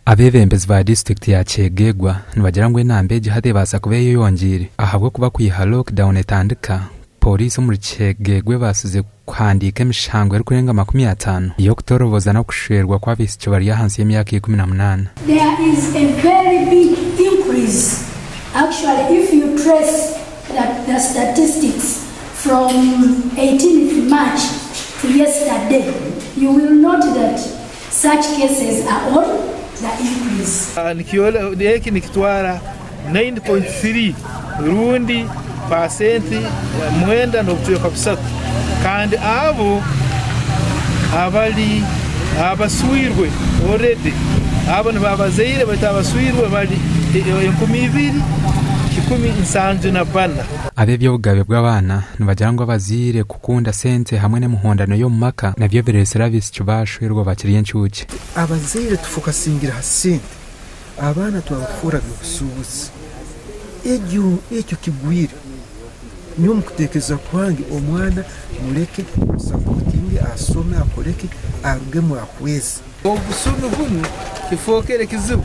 Abeebembezi ba disiturikiti ya Kyegegwa nibagira ngu enamba egi hati ebaasa kuba eyeyongyeire ahabw'okuba kwiha lockdown etandika, Pooriisi omuri Kyegegwa ebaasize kuhandiika emishango erikurenga 50 y'okutoroboza n'okushwerwa kw'abaishiki bari ahansi y'emyaka 18. There is a very big increase actually if you trace the the statistics from 18th March to yesterday you will note that such cases are on the increase. Eki nikitwara 9.3 rundi paasenti 93 kandi abo abari abaswirwe already abo nibo abazaire baitu abaswirwe bari 2174. Ab'eby'obugabe bw'abaana nibagira ngu abazaire kukunda sente hamwe n'emihondano y'omu maka nabyo bireetsire abaishiki baashwerwa bakiri encuukye. Abazaire tufokasingira ha sente, abaana twabafoora by'obusuubuzi. Egyo ekyo kigwire. Nyowe omu kuteekereza kwange omwana muleke omusapotinge asome akoreki arugemu ahweze. Obusumi bunu kifookere kizibu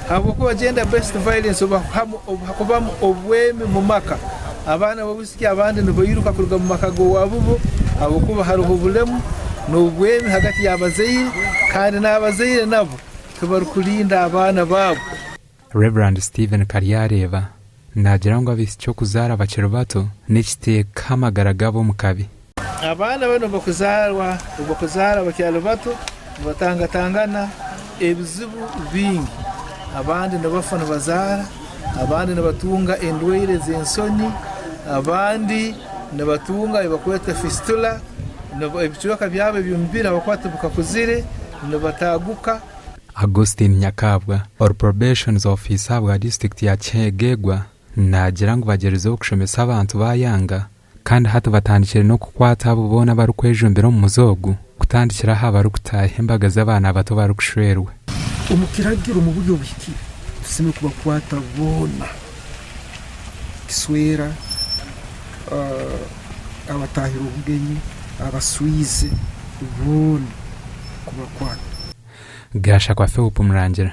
habwokuba gender based violence obuhakubamu obwemi mu maka, abaana b'obwisiki abandi nibairuka kuruga mu maka g'owabubo habwokuba haroho obulemu n'obwemi hagati y'abazaire kandi n'abazaire nabo tibarukulinda abaana baabo. Rev. Stephen Karyareeba naagira ngu abaishiki okuzaara bakiri bato nikiteeka amagara gaabo omu kabi. Abaana banu obubakuzaarwa obubakuzaara bakyali bato nibatangatangana ebizibu bingi. Abandi nibafa nibazaara, abandi nibatunga endwaire z'ensoni, abandi nibatunga ebi bakweta fistula, ebicweka byabo eby'omubiri ahabw'okuba tibikakuzire nibataaguka. Augustine Nyakabwa, ori Probations Officer ahabwa disiturikiti ya Kyegegwa naagira ngu bagyerizeho kushomesa abantu bayanga kandi hati batandikire n'okukwata abo boona abarikwejumbira omu muze ogu kutandikira aha barikutaaha embaga z'abaana bato barikushwerwa. Omu kiragiro omu buryo obuhikire tusemeriire kubakwata boona, kiswera, abatahire obugenyi, abaswize boona kubakwata. Gashakwa Philip Murangira.